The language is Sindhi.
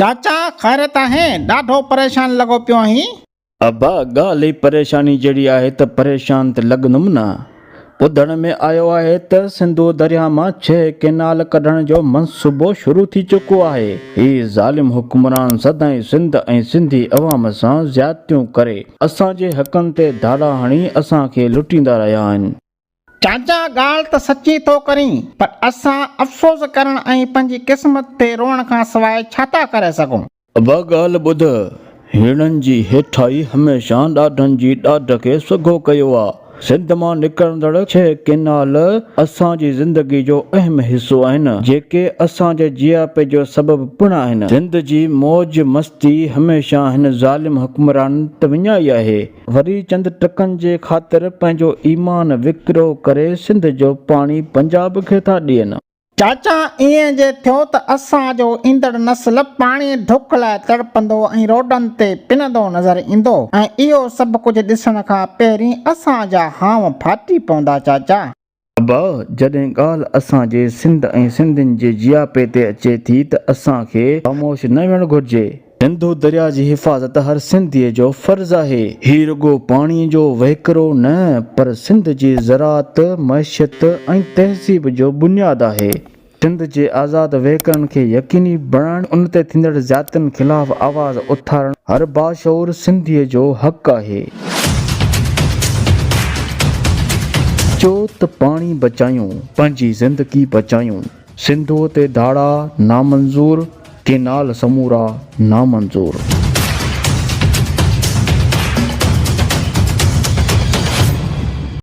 چاچا خيريت آهي؟ ڏاڍو پريشان لڳو پيو آهين. ابا ڳالهه ئي پريشاني جهڙي آهي ته پريشان ته لڳندم نه. ٻڌڻ ۾ آيو آهي ته سنڌو درياهه مان ڇهه ڪينال ڪڍڻ جو منصوبو شروع ٿي چڪو آهي. هي ظالم حڪمران سدائين سنڌ ۽ سنڌي عوام سان زيادتيون ڪري اسان جي حقن تي ڌاڙا هڻي اسان کي لٽيندا رهيا آهن. چاچا ڳالهه ته سچي ٿو ڪرين پر اسان افسوس ڪرڻ ۽ پنهنجي قسمت تي روئڻ کان سواء ڇا ٿا ڪري سگهون. ابا ڳالهه ٻڌ، هيڻن جي هيٺائي هميشه ڏاڍن جي ڏاڍ کي سگهو ڪيو آ. سنڌ مان نڪرندڙ ڇهه ڪينال اسان جي زندگي جو اهم حصو آهن، جيڪي اسان جي جياپي جو سبب پڻ آهن. سنڌ جي موج مستي هميشه هن ظالم حڪمرانن ته وڃائي آهي. وري چند ٽڪن جي خاطر پنهنجو ايمان وڪرو ڪري سنڌ جو پاڻي پنجاب کي ٿا ڏين. چاچا ائين جي ٿيو ته اسان جو ايندڙ نسل پاڻي ڍڪ لاء تڙپندو ۽ روڊن تي پنندو نظر ايندو ۽ اهو سڀ ڪجهه ڏسڻ کان پهرين اسان جا هانء ڦاٽي پوندا چاچا. ابا، جڏهن ڳالهه اسان جي سنڌ ۽ سنڌين جي جياپي تي اچي ٿي ته اسان کي خاموش نه ويهڻ گهرجي. سنڌو درياء جي حفاظت هر سنڌيء جو فرض آهي. هي رڳو پاڻي جو وهڪرو نه پر سنڌ جي زراعت، معيشت ۽ تهذيب جو بنياد آهي. سنڌ جي آزاد وهڪرن کي يقيني بڻائڻ، ان تي ٿيندڙ زيادتين خلاف آواز اٿارڻ هر باشعور سنڌيء جو حق آهي. اچو ته پاڻي بچايون، پنهنجي زندگي بچايون، سنڌوء تي ڌاڙا نامنظور، ڪينال سمورا نامنظور.